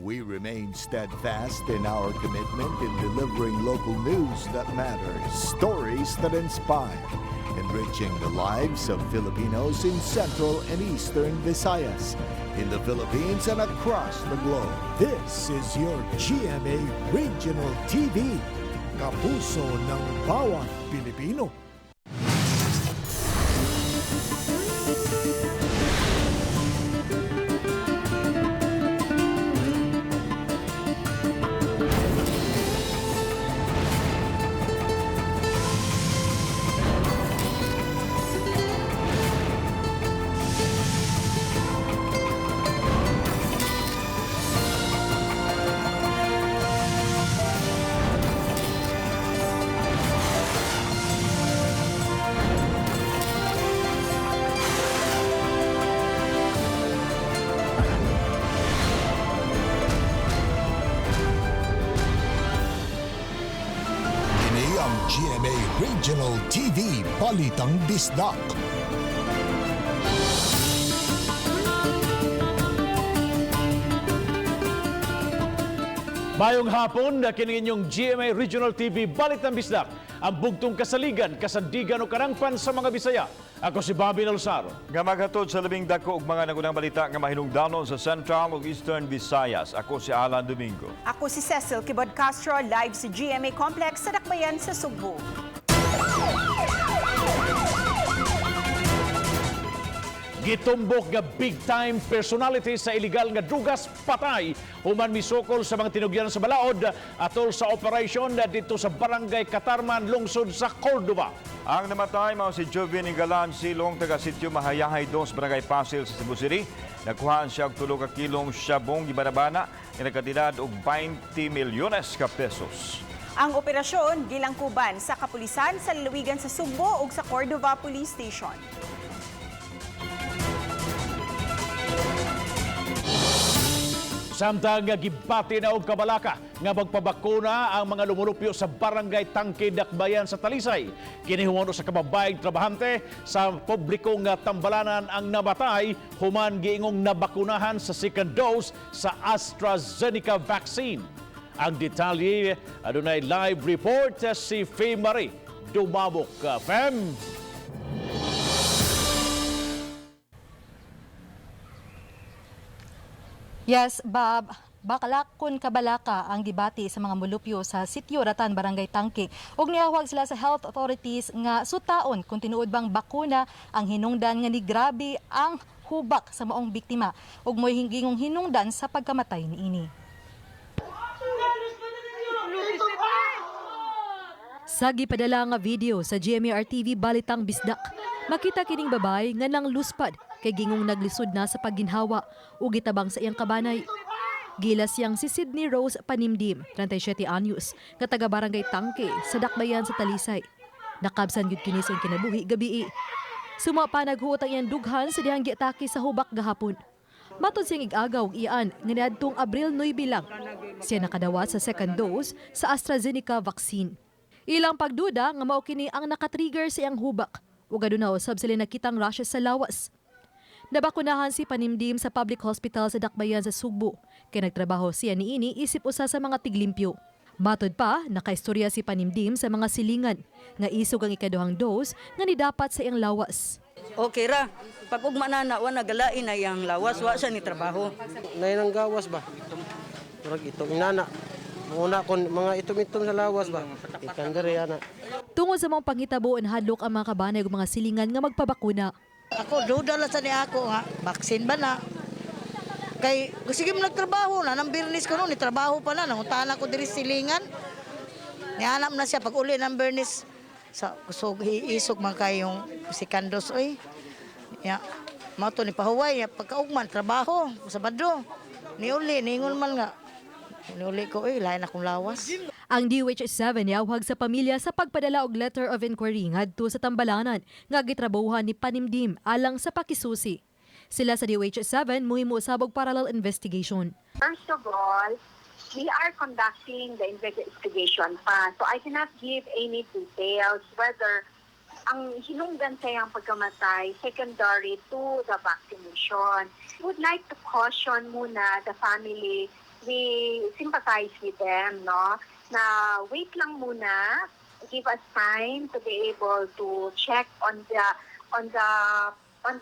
We remain steadfast in our commitment in delivering local news that matters, stories that inspire, enriching the lives of Filipinos in Central and Eastern Visayas, in the Philippines and across the globe. This is your GMA Regional TV, kapuso ng bawat Pilipino. Kini ang GMA Regional TV Balitang Bisdak. Mayong hapon na kini inyong GMA Regional TV Balitang Bisdak, ang bugtong kasaligan, kasandigan o karangpan sa mga Bisaya. Ako si Bobby Nalsaro. Nga maghatod sa labing dako og mga nagunang balita nga mahinungdanon sa Central ug Eastern Visayas. Ako si Alan Domingo. Ako si Cecil Kibod Castro, live sa GMA Complex sa Dakbayan sa Sugbo. Gitumbok nga big time personality sa illegal nga drugas patay human misukol sa mga tinugyan sa balaod atol sa operation na dito sa Barangay Katarman, lungsod sa Cordova. Ang namatay mao si Jovin Ingalan Silong, taga Sitio Mahayahay 2, Barangay Pasil sa Cebu City. Nakuhaan siya og 3 ka kilong syabong gibanabana nga nagkantidad og 20 milyones ka pesos. Ang operasyon gilangkuban sa kapulisan sa lalawigan sa Sugbo ug sa Cordova Police Station. Samtang nga gibati na og kabalaka nga magpabakuna ang mga lumulupyo sa Barangay Tangke Dakbayan sa Talisay. Kini human sa kababaeng trabahante sa publiko nga tambalanan ang nabatay human giingong nabakunahan sa second dose sa AstraZeneca vaccine. Ang detalye adunay live report si Faye Marie Dumabok. Fem. Yes, Bob. Bakalakon kabalaka ang gibati sa mga mulupyo sa Sitio Ratan, Barangay Tangke. Ug niawag sila sa health authorities nga sutaon kung tinuod bang bakuna ang hinungdan nga ni grabe ang hubak sa maong biktima ug mo'y hinggingong hinungdan sa pagkamatay niini. Sa gipadala nga video sa GMAR TV Balitang Bisdak, makita kining babae nga nang luspad kay gingong naglisod na sa pagginhawa ug gitabang sa iyang kabanay. Gilas siyang si Sydney Rose Panimdim, 37 anyos, nga taga Barangay Tangke sa Dakbayan sa Talisay. Nakabsan gyud kini sa iyang kinabuhi gabii. Suma pa naghuot ang iyang dughan sa dihang giatake sa hubak gahapon. Matod siyang igagaw og iyan nga niadtong Abril 9 lang. Siya nakadawat sa second dose sa AstraZeneca vaccine. Ilang pagduda nga mao kini ang nakatrigger sa iyang hubak ug aduna usab sila nakitang rashes sa lawas. Nabakunahan si Panimdim sa public hospital sa Dakbayan sa Sugbo. Kay nagtrabaho siya niini isip usa sa mga tiglimpyo. Matod pa, nakaistorya si Panimdim sa mga silingan nga isog ang ikaduhang dose nga nidapat sa iyang lawas. Okay ra. Pag ugma na na, wa nagalain na iyang lawas, wa siya ni trabaho. Nay nang gawas ba? Murag itom inana. Muna kon mga itom-itom sa lawas ba? Ikan diri ana. Tungod sa mga panghitabo, hadlok ang mga kabanay ug mga silingan nga magpabakuna. Ako, duda lang sa ni ako nga, vaccine ba na? Kay, sige mo nagtrabaho na, nang birnis ko noon, ni trabaho pa na, nangutana ko diri silingan. Nihanap na siya pag uli ng birnis. Sa kusog, hiisog man kayong sikandos, oy. Ya, mao to ni pahuway, ya, pagkaugman, trabaho, Sabado. Ni uli, niingon man nga. Niuli ko, oy, lain akong lawas. Ang DOH-7 niawhag sa pamilya sa pagpadala og letter of inquiry ngadto sa tambalanan nga gitrabahuhan ni Panimdim alang sa pakisusi. Sila sa DOH-7 muhimo usab og parallel investigation. First of all, we are conducting the investigation pa. So I cannot give any details whether ang hinungdan sa iyang pagkamatay secondary to the vaccination. Would like to caution muna the family We sympathize with them, no? Na wait lang muna, give us time to be able to check on the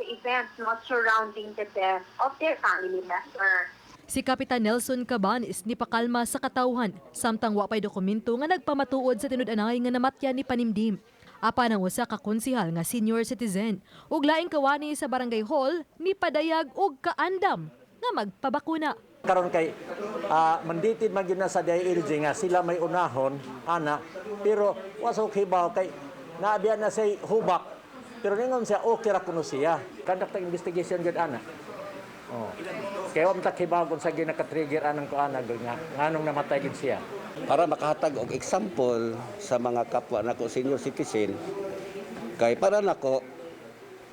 events not surrounding the death of their family member. Si Kapitan Nelson Cabanes ni pakalma sa katawhan samtang wa pay dokumento nga nagpamatuod sa tinud-anay nga namatyan ni Panimdim. Apan ang usa ka konsihal nga senior citizen ug laing kawani sa barangay hall ni padayag og kaandam nga magpabakuna. Karon kay mandated man gyud na sa DILG nga sila may unahon ana, pero wa sa kibaw kay naabiyan na say hubak, pero ningon siya okay ra kuno siya. Conduct ang investigation gyud ana. Oh. Kaya wa man ta kibaw kung sa ginaka-trigger anang ko ana gyud nga nganong namatay gyud siya. Para makahatag og example sa mga kapwa nako senior citizen, kay para nako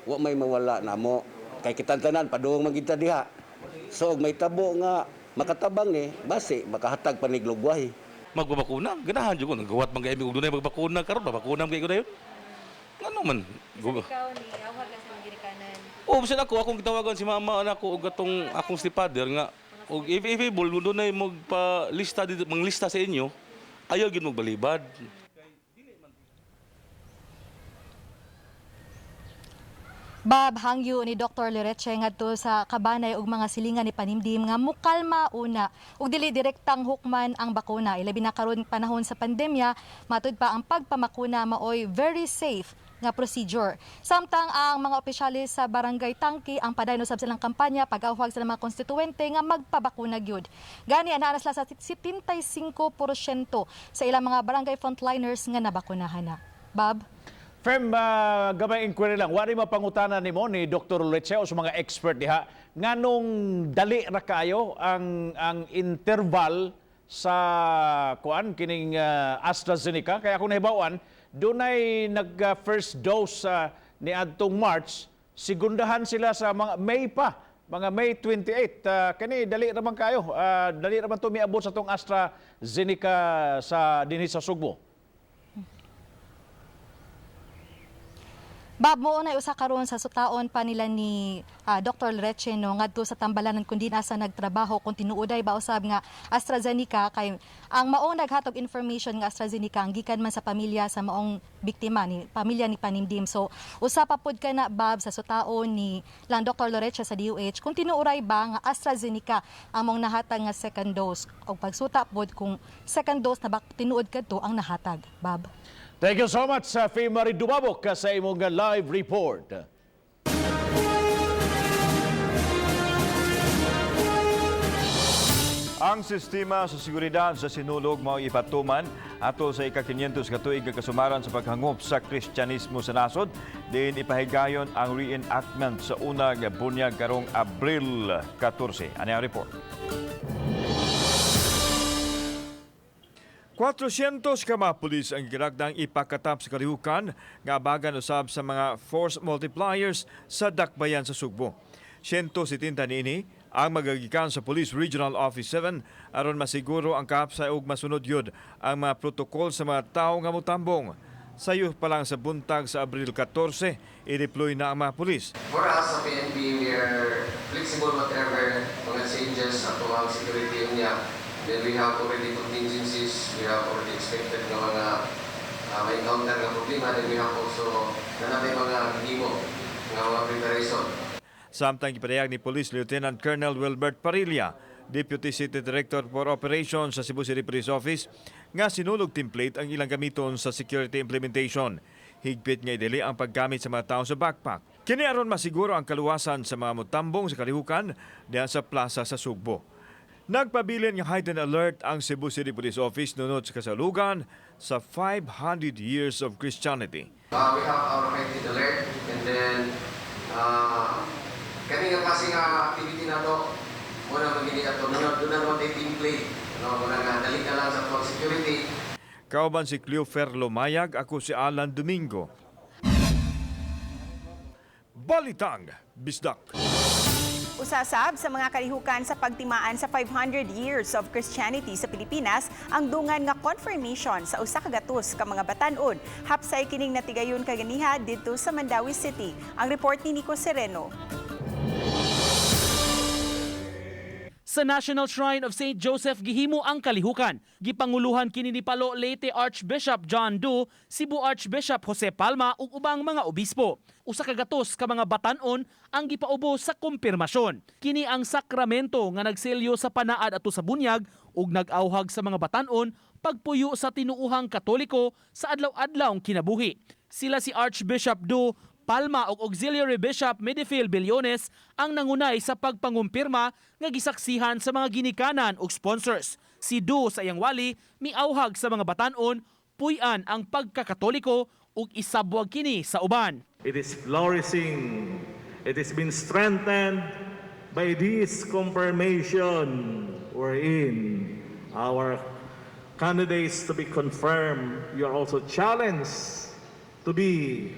wa may mawala namo, kay kitang tanan padung man kita diha. So og may tabo nga makatabang ni basi makahatag pa nig lugwahi. Magbabakuna, ganahan jud ko nagawat man kay og dunay magbakuna karon, babakuna man kay ko dayon. Ngano man? Ikaw ni awhag ka sa mga ginikanan. Oh, bisan ako akong gitawagan si mama anak ko og atong akong stepfather nga og if able dunay magpa-lista dito, manglista sa inyo, ayaw gyud magbalibad. Bob, hangyo ni Dr. Lereche ngadto sa kabanay ug mga silingan ni Panimdim nga mukalma una ug dili direktang hukman ang bakuna. Ilabi na karon panahon sa pandemya, matud pa ang pagpamakuna maoy very safe nga procedure. Samtang ang mga opisyales sa Barangay Tangke ang padayon usab silang kampanya pag-awhag sa mga konstituente nga magpabakuna gyud. Gani anaa na sila sa 75% sa ilang mga barangay frontliners nga nabakunahan na. Bob? Fem, gamay inquiry lang. Wari mapangutana nimo ni Dr. Leche o sa mga expert diha nganong dali ra kayo ang interval sa kuan kining AstraZeneca? Kaya kung nahibawan, dunay nag first dose sa ni adtong March, segundahan sila sa mga May pa, mga May 28. Kani dali ra man kayo. Dali ra man to miabot sa tong AstraZeneca sa dinhi sa Sugbo. Bob, mo na usa karon sa sutaon pa nila ni Dr. Lereche, no, ngadto sa tambalanan kun din asa nagtrabaho kung tinuoday ba usab nga AstraZeneca, kay ang maong naghatog information nga AstraZeneca ang gikan man sa pamilya sa maong biktima, ni pamilya ni Panimdim. So usa pa pud kana, Bob, sa sutaon ni lang Dr. Lereche sa DOH kung tinuoray ba nga AstraZeneca ang maong nahatag nga second dose og pagsuta pod kung second dose na ba tinuod kadto ang nahatag, Bob. Thank you so much sa Faye Marie Dumabok sa imong live report. Ang sistema sa seguridad sa Sinulog mao ipatuman ato sa ika-500 ka tuig nga kasumaran sa paghangop sa Kristyanismo sa nasod, din ipahigayon ang reenactment sa unang bunyag karong Abril 14. Ani ang report. 400 ka mga pulis ang girakdang ipakatap sa kalihukan nga abagan usab sa mga force multipliers sa dakbayan sa Sugbo. 170 niini ang magagikan sa Police Regional Office 7 aron masiguro ang kahapsay ug masunod yun ang mga protokol sa mga tawo nga motambong. Sayo pa lang sa buntag sa Abril 14, i-deploy na ang mga pulis. For us sa PNP, we are flexible whatever mga changes sa atuang security niya. Then we have already contingencies, we have already expected nga mga may encounter nga problema, then we have also na natin mga gihimo nga mga preparation. Samtang gipadayag ni Police Lieutenant Colonel Wilbert Parilla, Deputy City Director for Operations sa Cebu City Police Office, nga Sinulog template ang ilang gamiton sa security implementation. Higpit nga idili ang paggamit sa mga tao sa backpack. Kini aron masiguro ang kaluwasan sa mga mutambong sa kalihukan diha sa plaza sa Sugbo. Nagpabilin nga heightened alert ang Cebu City Police Office nunod sa kasalugan sa 500 years of Christianity. We have our heightened alert and then kani nga klase nga activity na to muna magini ato doon doon na naman tayo team play, no, muna nga dali na lang sa atong security. Kauban si Cleofer Lumayag, ako si Alan Domingo. Balitang Bisdak. Usasab sa mga kalihukan sa pagtimaan sa 500 years of Christianity sa Pilipinas ang dungan nga confirmation sa 100 ka mga batan-on. Hapsay kining natigayon kaganiha didto sa Mandaue City. Ang report ni Nico Sereno. Sa National Shrine of St. Joseph gihimo ang kalihukan. Gipanguluhan kini ni Palo Leyte Archbishop John Du, Cebu Archbishop Jose Palma ug ubang mga obispo. 100 ka mga batan-on ang gipaubo sa kumpirmasyon. Kini ang sakramento nga nagselyo sa panaad ato sa bunyag ug nag-awhag sa mga batan-on pagpuyo sa tinuuhang Katoliko sa adlaw-adlawng kinabuhi. Sila si Archbishop Du, Palma ug Auxiliary Bishop Medifil Billones ang nangunay sa pagpangumpirma nga gisaksihan sa mga ginikanan ug sponsors. Si Du sa iyang wali miauhag sa mga batan-on puy-an ang pagkakatoliko ug isabwag kini sa uban. It is flourishing. It has been strengthened by this confirmation wherein our candidates to be confirmed, you are also challenged to be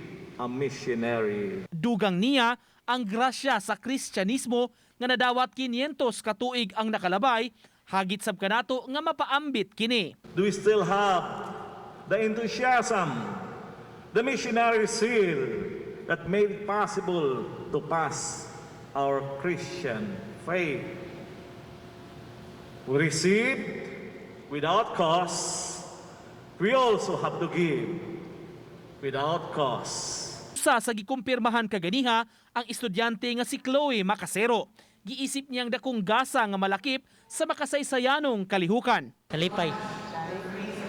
a missionary. Dugang niya ang grasya sa Kristyanismo nga nadawat 500 katuig ang nakalabay, hagit sab kanato nga mapaambit kini. Do we still have the enthusiasm, the missionary zeal that made it possible to pass our Christian faith? We received without cost, we also have to give without cost. Usa sa gikumpirmahan kaganiha ang estudyante nga si Chloe Macasero. Giisip niyang dakong gasa nga malakip sa makasaysayanong kalihukan. Kalipay.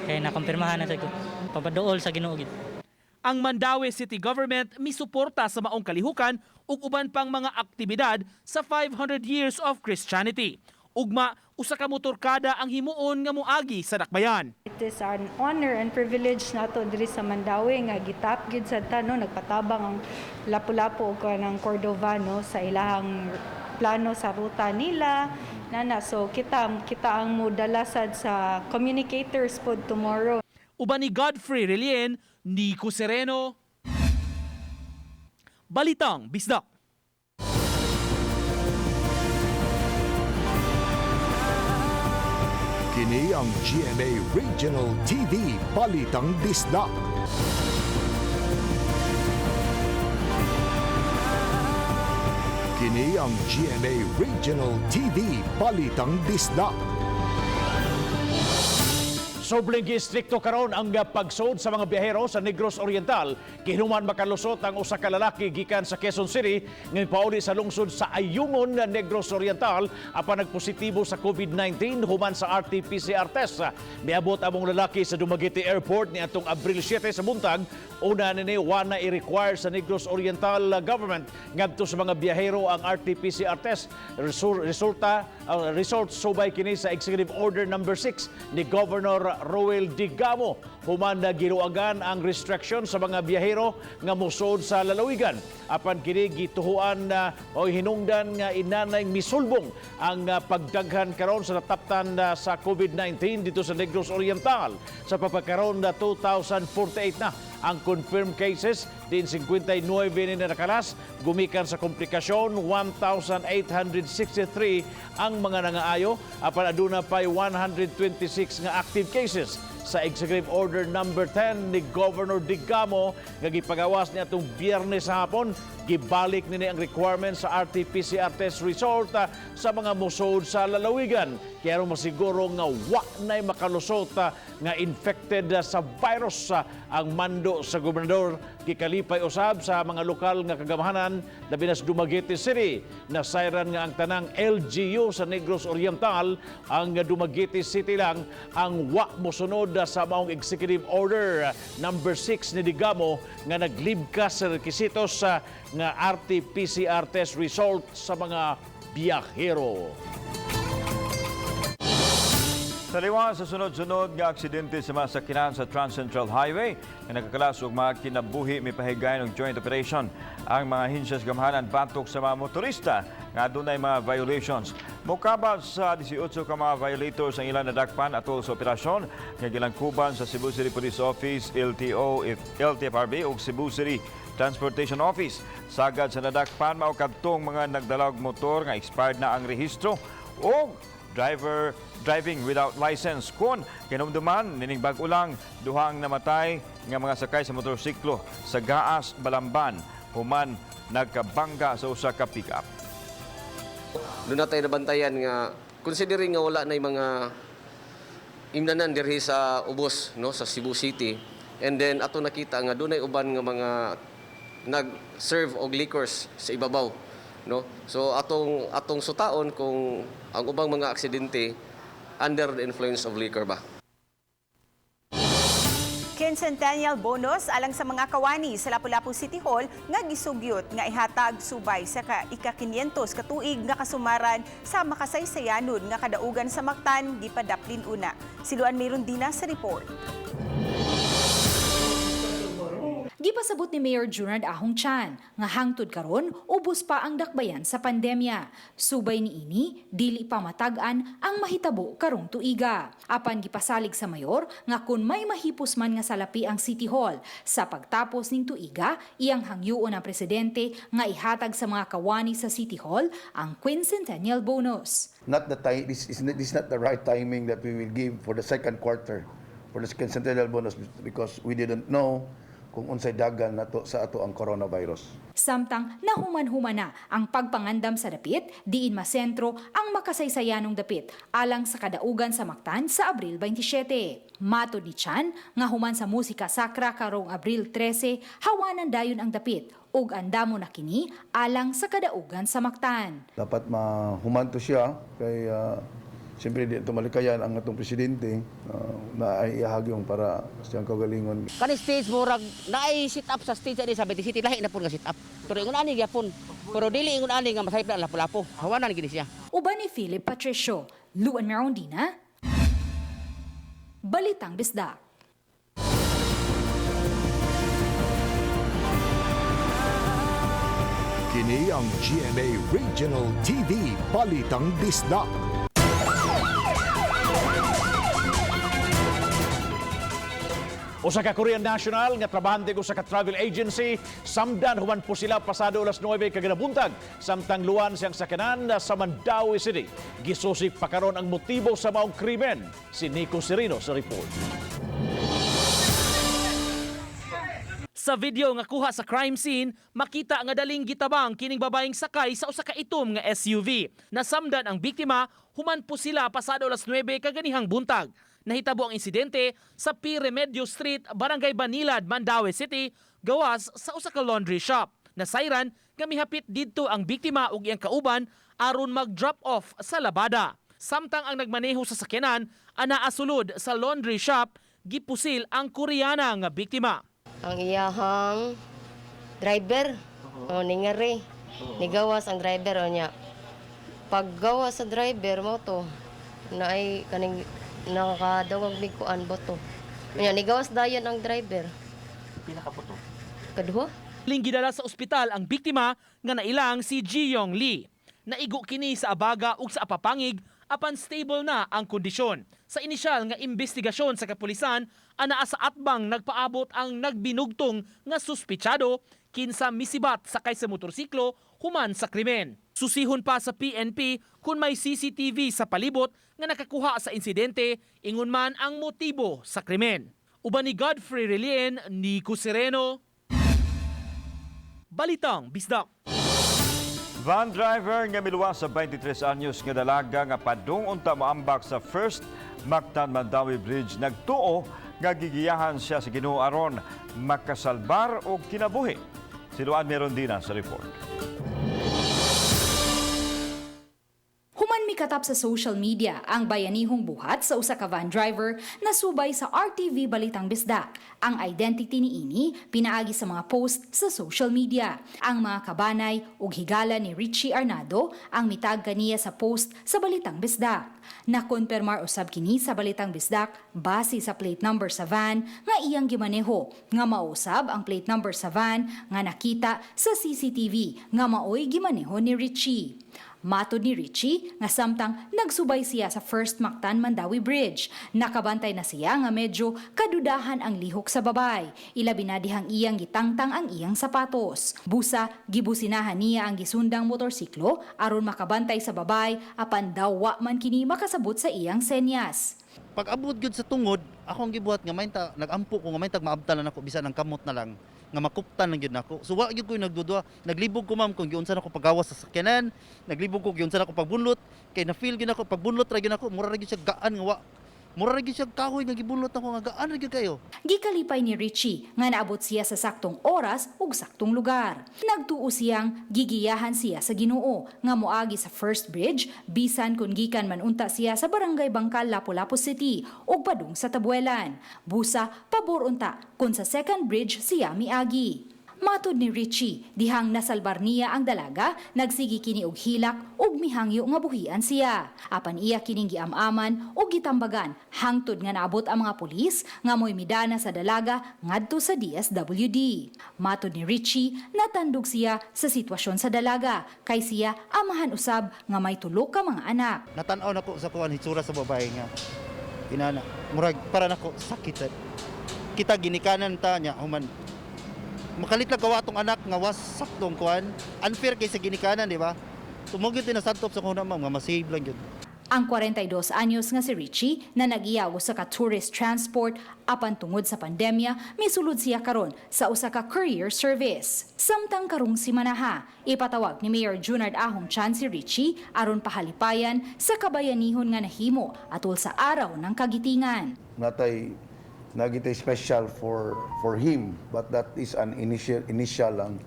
Kaya nakumpirmahan na sa ko. Papaduol sa Ginoo gid. Ang Mandaue City Government misuporta sa maong kalihukan ug uban pang mga aktibidad sa 500 years of Christianity. Ugma, usa ka motorkada ang himuon nga moagi sa dakbayan. It is an honor and privilege nato diri sa Mandaue nga gitap gid sad ta, no, nagpatabang ang Lapu-Lapu ug ng Cordova, no, sa ilahang plano sa ruta nila nana, so kita kita ang modala sad sa communicators pod tomorrow. Uban ni Godfrey Relien, Nico Sereno, Balitang Bisdak. Kini ang GMA Regional TV Balitang Bisdak. Kini ang GMA Regional TV Balitang Bisdak. Sobling gistrikto karon ang pagsuod sa mga biyahero sa Negros Oriental kinuman makalusot ang usa ka lalaki gikan sa Quezon City nga pauli sa lungsod sa Ayungon, Negros Oriental, apan nagpositibo sa COVID-19 human sa RT-PCR test. Miabot among lalaki sa Dumaguete Airport niadtong Abril 7 sa buntag. Una nini wa na i-require sa Negros Oriental Government ngadto sa mga biyahero ang RT-PCR test. Resulta result subay kini sa Executive Order number 6 ni Governor Roel Digamo human na giluagan ang restriction sa mga biyahero nga mosud sa lalawigan. Apan kini gituhuan na o hinungdan nga inanay misulbong ang pagdaghan karon sa nataptan sa COVID-19 dito sa Negros Oriental. Sa pagpagkaron na 2,048 na ang confirmed cases, din 59 ni nakalas, gumikan sa komplikasyon 1,863 ang mga nangaayo, apan aduna pay 126 nga active cases. Sa Executive Order number 10 ni Governor Digamo nga gipagawas niya atong Biyernes sa hapon, gibalik nini ang requirement sa RT-PCR test result sa mga musod sa lalawigan. Kaya masiguro nga wa na'y makalusot nga infected sa virus ang mando sa gobernador. Gikalipay usab sa mga lokal nga kagamahanan labi na sa Dumaguete City. Nasayran nga ang tanang LGU sa Negros Oriental, ang Dumaguete City lang ang wa mosunod sa maong Executive Order number 6 ni Digamo nga naglibkas sa rekisitos sa nga RT-PCR test result sa mga biyahero. Sa liwa sa sunod-sunod nga aksidente sa mga sakyanan sa Trans-Central Highway nga nakakalas og mga kinabuhi, mipahigayon og joint operation ang mga ahensya sa gamhanan batok sa mga motorista nga adunay mga violations. Mokaba sa 18 ka mga violators ang ilang nadakpan atol sa operasyon nga gilangkuban sa Cebu City Police Office, LTO, LTFRB ug Cebu City Transportation Office. Sagad sa nadakpan mao kadtong mga nagdala og motor nga expired na ang rehistro o driver driving without license. Kun kinumduman nining bag-o lang, duhang namatay nga mga sakay sa motorsiklo sa Gaas, Balamban human nagkabangga sa usa ka pick-up. Doon na tayo nabantayan nga Considering nga wala na mga imnanan dirhi sa ubos, no, sa Cebu City, and then ato nakita nga dunay uban nga mga nag-serve og liquors sa ibabaw, no. So atong atong sutaon kung ang ubang mga aksidente under the influence of liquor ba. Quincentennial bonus alang sa mga kawani sa Lapu-Lapu City Hall nga gisugyot nga ihatag subay sa ika-500 ka tuig nga kasumaran sa makasaysayanon nga kadaugan sa Mactan gipadaplin una. Si Luan Mirundina sa report. Gipasabot ni Mayor Junard Ahong Chan nga hangtod karon ubos pa ang dakbayan sa pandemya. Subay niini, dili pa matag-an ang mahitabo karong tuiga. Apan gipasalig sa mayor nga kun may mahipos man nga salapi ang City Hall sa pagtapos ning tuiga, iyang hangyuon ang presidente nga ihatag sa mga kawani sa City Hall ang quincentennial bonus. Not the time, this is not the right timing that we will give for the second quarter for the quincentennial bonus because we didn't know kung unsay dagan nato sa ato ang coronavirus. Samtang nahuman-human na ang pagpangandam sa dapit, diin masentro ang makasaysayanong dapit alang sa kadaugan sa Mactan sa Abril 27. Matod ni Chan, nga human sa musika sakra karong Abril 13, hawanan dayon ang dapit ug andamo na kini alang sa kadaugan sa Mactan. Dapat mahuman to siya kay siyempre di ito malikayan ang atong presidente na ay ihagyong para sa siyang kaugalingon. Kani stage murag naay sit up sa stage ani sa Beti City, lahi na pud nga sit up. Pero ingon ani gyapon. Pero dili ingon ani nga masayop na Lapu-Lapu. Hawanan gini siya. Uban ni Philip Patricio, Luan Merondina, Balitang Bisdak. Kini ang GMA Regional TV Balitang Bisdak. Usa ka Korean national nga trabahante usa ka travel agency samdan human po sila pasado alas 9 kaginabuntag samtang luwan siyang sakyanan sa Mandaue City. Gisusi pa karon ang motibo sa maong krimen. Si Nico Serino sa report. Sa video nga kuha sa crime scene, makita nga daling gitabang kining babaeng sakay sa usa ka itom nga SUV. Nasamdan ang biktima, human po sila pasado alas 9 kaganihang buntag. Nahitabo ang insidente sa P. Remedios Street, Barangay Banilad, Mandaue City, gawas sa usa ka laundry shop. Nasayran nga mihapit didto ang biktima ug iyang kauban aron mag-drop off sa labada. Samtang ang nagmaneho sa sakyanan anaa sulod sa laundry shop, gipusil ang Koreana nga biktima. Ang iyahang driver, o ningari. Nigawas ang driver o niya. Paggawas sa driver mo to, na ay kaning nakadawag mig kuan boto. Nya nigawas dayon ang driver. Pila ka boto? Kaduha. Gidala sa ospital ang biktima nga nailang si Ji Yong Lee. Naigo kini sa abaga ug sa apapangig apan stable na ang kondisyon. Sa inisyal nga investigasyon sa kapulisan, anaa sa atbang nagpaabot ang nagbinugtong nga suspitsado kinsa misibat sakay sa motorsiklo human sa krimen. Susihon pa sa PNP kung may CCTV sa palibot nga nakakuha sa insidente, ingon man ang motibo sa krimen. Uban ni Godfrey Relien, Nico Sereno, Balitang Bisdak. Van driver nga miluwas sa 23 anyos nga dalaga nga padung unta moambak sa First Mactan Mandaue Bridge nagtuo nga gigiyahan siya sa Ginoo aron makasalbar og kinabuhi. Si Luan Merondina sa report. Human mikatap sa social media ang bayanihong buhat sa usa ka van driver na subay sa RTV Balitang Bisdak. Ang identity niini pinaagi sa mga post sa social media. Ang mga kabanay ug higala ni Richie Arnado ang mitag kaniya sa post sa Balitang Bisdak. Nakonpermar usab kini sa Balitang Bisdak base sa plate number sa van nga iyang gimaneho nga mausab ang plate number sa van nga nakita sa CCTV nga maoy gimaneho ni Richie. Matod ni Richie nga samtang nagsubay siya sa First Mactan Mandaue Bridge. Nakabantay na siya nga medyo kadudahan ang lihok sa babay. Ilabi na dihang iyang gitangtang ang iyang sapatos. Busa, gibusinahan niya ang gisundang motorsiklo aron makabantay sa babay apan daw wa man kini makasabot sa iyang senyas. Pag abot gyud sa tungod, akong gibuhat nga maynta nagampo ko nga maintag maabtalan ako bisan ang kamot na lang. Nga makuptan lang gyud nako. So wa gyud ko nagdudua. Naglibog ko, ma'am, kung giunsa nako pagawas sa sakyanan, naglibog ko giunsa nako pagbunlot kay na feel gyud nako pagbunlot ra gyud nako, mura ra gyud siya gaan nga wa. Mura ra gyud siya kahoy nga gibunlot nako nga gaan ra gyud kayo. Gikalipay ni Richie nga naabot siya sa saktong oras ug saktong lugar. Nagtuo siyang gigiyahan siya sa Ginoo nga moagi sa first bridge bisan kung gikan man unta siya sa Barangay Bangkal, Lapu-Lapu City ug padung sa Tabuelan. Busa pabor unta kung sa second bridge siya miagi. Matud ni Richie, dihang nasalbar niya ang dalaga, nagsigi kini og hilak ug mihangyo nga buhian siya. Apan iya kining giam-aman ug gitambagan hangtod nga naabot ang mga pulis nga mo'y midana sa dalaga ngadto sa DSWD. Matud ni Richie, natandog siya sa sitwasyon sa dalaga kay siya amahan usab nga may tulo ka mga anak. Natan-aw nako sa kuan hitsura sa babae nga inana. Murag para nako sakit. Kita ginikanan ta niya human makalit lang gawa atong anak nga was saktong kuan, unfair kay sa ginikanan, di ba? Tumugid din na santop sa kuna, ma'am, nga masave lang yun. Ang 42 anyos nga si Richie na nag-iya usa ka tourist transport, apan tungod sa pandemya misulod siya karon sa usa ka courier service. Samtang karong simanaha, ipatawag ni Mayor Junard Ahong Chan si Richie aron pahalipayan sa kabayanihon nga nahimo atol sa Araw ng Kagitingan. Natay nagitay special for him, but that is an initial lang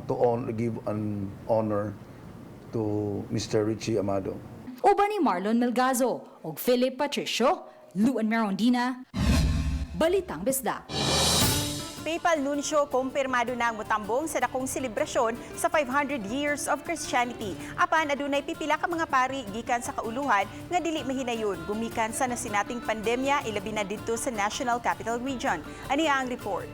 to on, give an honor to Mr. Richie Amado. Uban ni Marlon Melgazo ug Philip Patricio, Luan Merondina, Balitang Bisdak. Papal Nuncio kumpirmado na ang mutambong sa dakong selebrasyon sa 500 years of Christianity. Apan adunay pipila ka mga pari gikan sa kauluhan nga dili mahinayon gumikan sa nasinating pandemya, ilabi na didto sa National Capital Region. Ani ang report.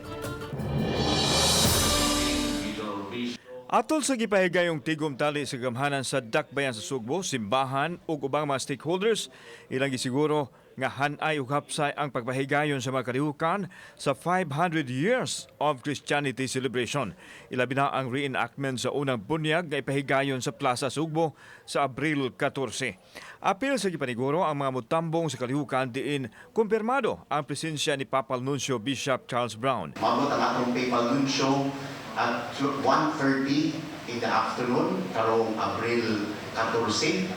Atol sa gipahigayong tigom tali sa gamhanan sa Dakbayan sa Sugbo, simbahan ug ubang mga stakeholders ilang gisiguro nga hanay ug hapsay ang pagpahigayon sa mga kalihukan sa 500 years of Christianity celebration. Ilabi na ang reenactment sa unang bunyag nga ipahigayon sa Plaza Sugbo sa Abril 14. Apil sa gipaniguro ang mga mutambong sa kalihukan diin kumpirmado ang presensya ni Papal Nuncio Bishop Charles Brown. Maabot ang atong Papal Nuncio at 1:30 in the afternoon karong Abril 14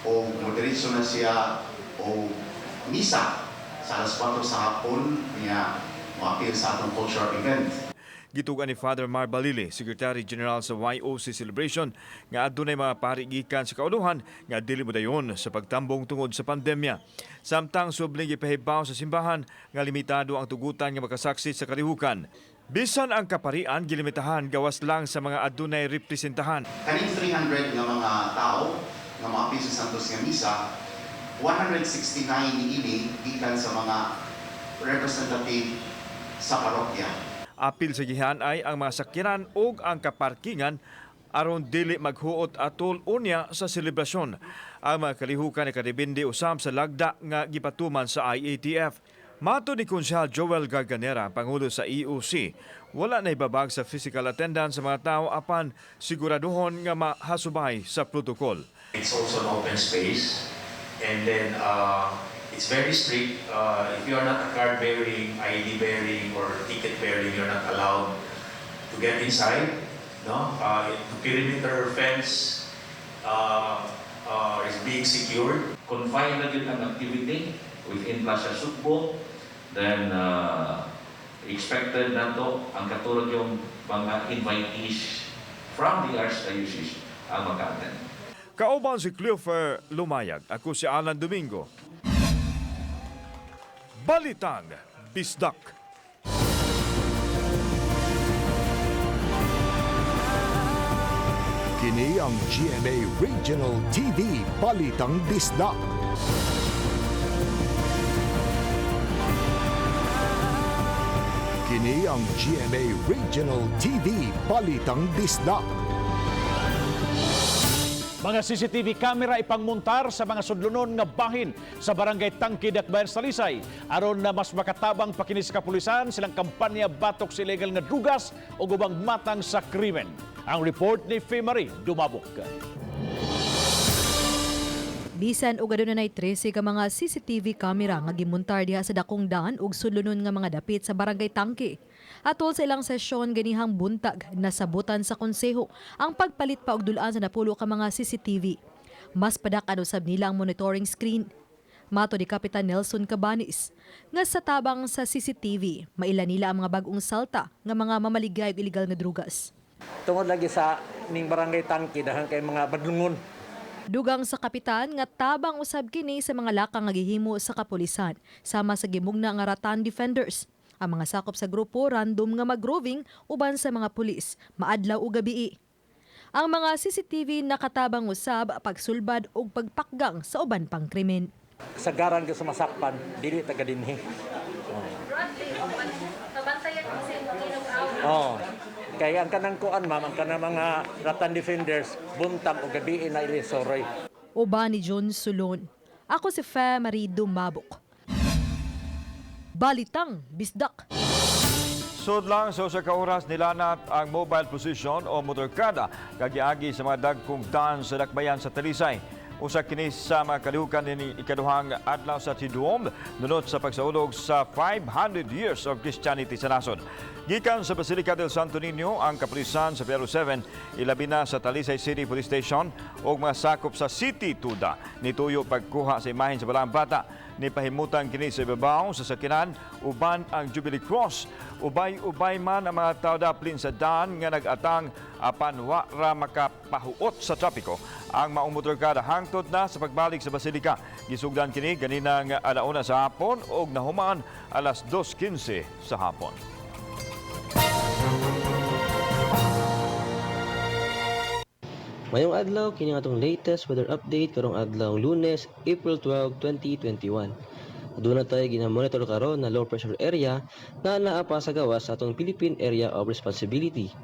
o modiretso na siya og misa sa alas 4 sa hapon niya moapil sa atong cultural event. Gitugan ni Father Mar Balili, Secretary General sa YOC Celebration, nga adunay mga pari gikan sa kauluhan nga dili modayon sa pagtambong tungod sa pandemya. Samtang subling gipahibaw sa simbahan nga limitado ang tugutan nga makasaksi sa kalihukan. Bisan ang kaparian gilimitahan gawas lang sa mga adunay representahan. Kaning 300 nga mga tao nga moapil sa Santos nga misa, 169 niini gikan sa mga representative sa parokya. Apil sa gihan ay ang mga sakyanan ug ang kaparkingan aron dili maghuot atol unya sa selebrasyon. Ang mga kalihukan nakadepende usab sa lagda nga gipatuman sa IATF. Mato ni Konsehal Joel Garganera, Pangulo sa EOC, wala na ibabag sa physical attendance sa mga tao apan siguraduhon nga mahasubay sa protocol. It's also an open space, and then it's very strict. If you are not a card-bearing, ID-bearing, or ticket-bearing, you're not allowed to get inside. No, the perimeter fence is being secured. Confined na gyud ang activity within Plaza Sugbo. Then expected nato ang katulad yung mga invitees from the Archdiocese ang maka-attend. Kauban si Cleofer Lumayag. Ako si Alan Domingo. Balitang Bisdak. Kini ang GMA Regional TV Balitang Bisdak. Kini ang GMA Regional TV Balitang Bisdak. Mga CCTV camera ipangmontar sa mga sudlonon nga bahin sa Barangay Tangke, Dakbayan sa Talisay aron na mas makatabang pa kini sa kapulisan silang kampanya batok sa illegal nga drugas o ubang matang sa krimen. Ang report ni Faye Marie Dumabok. Bisan og adunay 13 ka mga CCTV camera nga gimuntar diha sa dakong daan ug sudlonon nga mga dapit sa Barangay Tangke. Atol sa ilang sesyon ganihang buntag, nasabutan sa konseho ang pagpalit pa og dul-an sa 10 ka mga CCTV. Mas padak-an usab nila ang monitoring screen. Matod ni Kapitan Nelson Cabanis nga sa tabang sa CCTV, maila nila ang mga bag-ong salta nga mga mamaligay og illegal nga drugas. Tungod lagi sa ning Barangay Tangke, daghan kay mga badlungon. Dugang sa kapitan nga tabang usab kini sa mga lakang nga gihimo sa kapulisan sama sa gimugna nga Ratan Defenders. Ang mga sakop sa grupo random nga mag-roving uban sa mga pulis, maadlaw o gabii. Ang mga CCTV nakatabang usab pagsulbad og pagpakgang sa uban pang krimen. Sagaran ka sa masakpan, dili taga dinhi. Oh. Kay ang kanang kuan, ma'am, ang kanang mga Ratan Defenders buntag o gabi na ilisoroy. Uban ni John Sulon. Ako si Fe Marie Dumabok. Balitang Bisdak. Sud lang sa usa ka oras nilanat ang mobile position o motorkada kagiagi sa mga dagkong daan sa dakbayan sa Talisay. Usa kini sa mga kalihukan nini ikaduhang adlaw sa Tiduom nunot sa pagsaulog sa 500 years of Christianity sa nasod. Gikan sa Basilica del Santo Niño ang kapulisan sa PRO 7 ilabi na sa Talisay City Police Station ug mga sakop sa City Tuda nituyo pagkuha sa imahen sa balaang bata. Nipahimutan kini sa ibabaw sa sakinan uban ang Jubilee Cross. Ubay-ubay man ang mga tao daplin sa daan nga nag-atang apan wa ra makapahuot sa trapiko. Ang maong motorkada hangtod na sa pagbalik sa Basilika. Gisugdan kini ganinang 1:00 sa hapon ug nahuman alas 2:15 sa hapon. Mayong adlaw kini atong latest weather update karong adlaw Lunes, April 12, 2021. Aduna tay ginamonitor karon na low pressure area na naa pa sa gawas sa atong Philippine Area of Responsibility.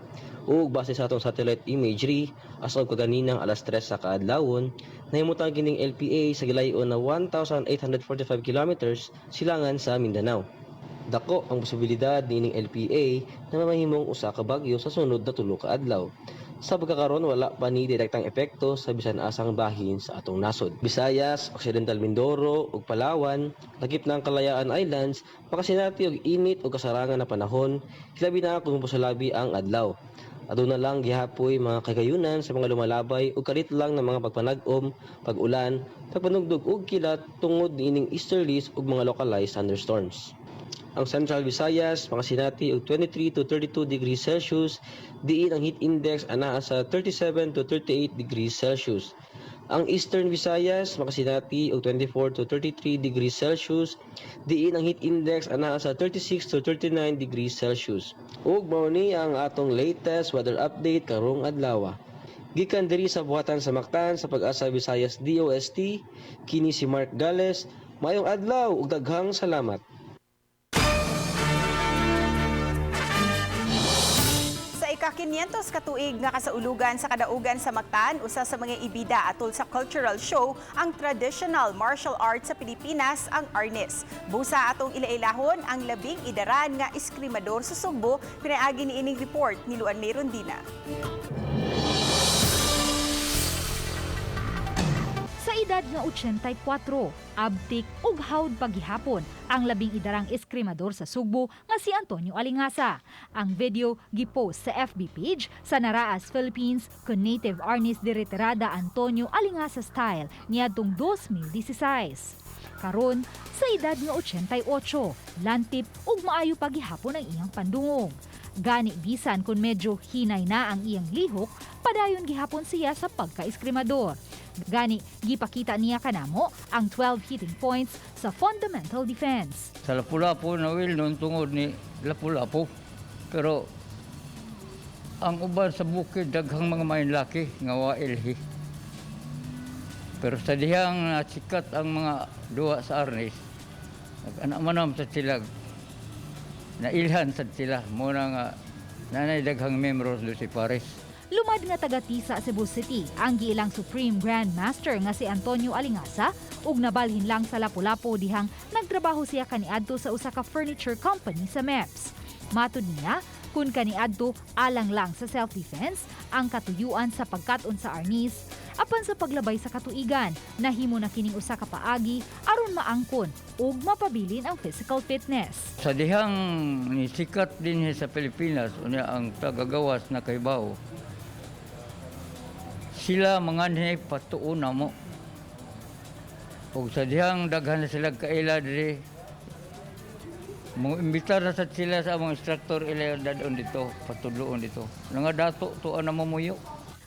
Ug base sa atong satellite imagery as of kaganinang alas 3 sa kaadlawon, nahimutang kining LPA sa gilayon na 1,845 kilometers silangan sa Mindanao. Dako ang posibilidad niining LPA na mamahimong usa ka bagyo sa sunod na tulo ka adlaw. Sa pagkakaron wala pa ni direktang epekto sa bisan asang bahin sa atong nasod. Visayas, Occidental Mindoro ug Palawan, lakip na ang Kalayaan Islands, makasinati og init ug kasarangan na panahon, hilabi na kung mosulabi ang adlaw. Aduna lang gihapoy mga kagayunan sa mga lumalabay ug kalit lang ng mga pagpanag-om, pag-ulan, pagpanugdog ug kilat tungod niining easterlies ug mga localized thunderstorms. Ang Central Visayas makasinati og 23 to 32 degrees Celsius, diin ang heat index anaa sa 37 to 38 degrees Celsius. Ang Eastern Visayas makasinati og 24 to 33 degrees Celsius, diin ang heat index anaa sa 36 to 39 degrees Celsius. Ug mao ni ang atong latest weather update karong adlaw. Gikan diri sa buhatan sa Mactan sa Pag-asa Visayas DOST, kini si Mark Gales, maayong adlaw ug daghang salamat. Sa ika-500 katuig nga kasaulugan sa kadaugan sa Mactan, usa sa mga ibida atol sa cultural show ang traditional martial arts sa Pilipinas, ang Arnis. Busa atong ilailahon ang labing idaran nga eskrimador sa Sugbo, pinaagi ni ining report ni Luan Merondina. Sa edad nga 84, abtik ug hawd paghihapon ang labing idarang eskrimador sa Sugbo nga si Antonio Alingasa. Ang video gipost sa FB page sa Naraas Philippines kun native Arnis de Retirada Antonio Alingasa style niadtong 2016. Karon sa edad nga 88, lantip ug maayo paghihapon ang iyang pandungog. Gani bisan kung medyo hinay na ang iyang lihok, padayon gihapon siya sa pagka-eskrimador. Gani gipakita niya kanamo ang 12 hitting points sa fundamental defense. Sa Lapu-Lapu na will noon tungod ni Lapu-Lapu. Pero ang uban sa bukid daghang mga mainlaki nga wailhi. Pero sa dihang nasikat ang mga duwa sa Arnis, nag-anak manam sa silag, nailhan sa sila muna nga nanay daghang membros do si Paris. Lumad nga taga-Tisa, Cebu City, ang giilang Supreme Grand Master nga si Antonio Alingasa ug nabalhin lang sa Lapu-Lapu dihang nagtrabaho siya kaniadto sa usa ka furniture company sa MEPS. Matud niya, kun kaniadto alang lang sa self-defense ang katuyuan sa pagkat-on sa Arnis, Apan sa paglabay sa katuigan, nahimo na kining usa ka paagi aron maangkon ug mapabilin ang physical fitness. Sa dihang ni sikat din sa Pilipinas, unya ang tagagawas na kahibaw, sila manganhi patuon na mo. Ug sa dihang daghan na sila kaila diri, mo imbitar na sad sila sa among instructor ila dadon dito, patudloon dito. Nga dato tuan na mamuyo.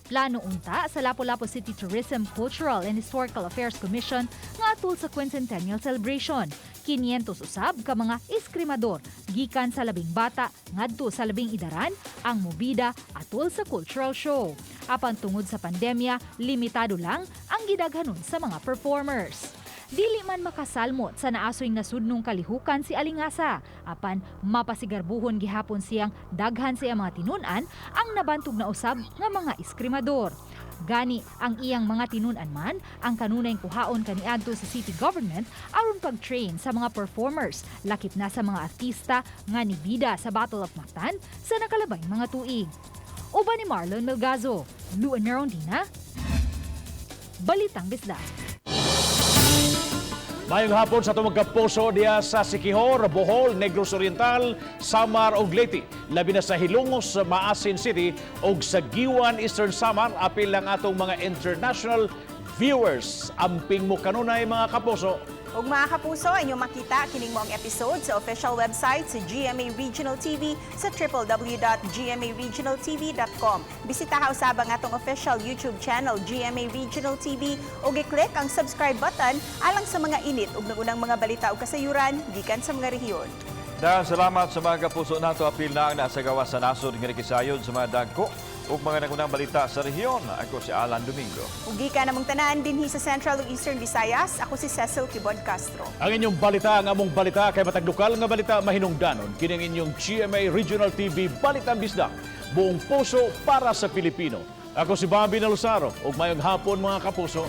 Plano unta sa Lapu-Lapu City Tourism, Cultural and Historical Affairs Commission nga atul sa Quincentennial Celebration. 500 usab ka mga eskrimador gikan sa 10 bata ngadto sa 10 idaran ang mobida atul sa cultural show. Apan tungod sa pandemya, limitado lang ang gidaghanon sa mga performers. Dili man makasalmot sa naasoy nasudnong kalihukan si Alingasa, apan mapasigarbuhon gihapon siyang daghan sa iyang mga tinun-an ang nabantog na usab nga mga eskrimador. Gani ang iyang mga tinun-an man ang kanunay kuhaon kaniadto sa city government aron pag-train sa mga performers, lakip na sa mga artista nga nibida sa Battle of Mactan sa nakalabay mga tuig. Uban ni Marlon Melgazo, Luan Merondina, Balitang Bisdak. Mayong hapon sa atong kapuso diya sa Siquijor, Bohol, Negros Oriental, Samar ug Leyte. Labi na sa Hilongos, Maasin City ug sa Guiuan, Eastern Samar, apil lang atong mga international viewers. Amping mo kanunay, mga kapuso. Ug mga kapuso, inyong makita kining maong episode sa official website sa GMA Regional TV sa www.gmaregionaltv.com. Bisitaha usab ang atong official YouTube channel GMA Regional TV ug i-click ang subscribe button alang sa mga init ug nagunang mga balita ug kasayuran gikan sa mga rehiyon. Daghang salamat sa mga kapuso nato, apil na ang nasa gawas sa nasod nga nakisayod sa mga dagko ug mga nagunang balita sa rehiyon. Ako si Alan Domingo. Ug gikan namong tanan dinhi sa Central ug Eastern Visayas, ako si Cecil Quibod Castro. Ang inyong balita, ang among balita, kay matag lokal nga balita mahinungdanon. Kini ang inyong GMA Regional TV Balitang Bisdak. Buong puso para sa Pilipino. Ako si Bobby Naluzaro ug mayong hapon, mga kapuso.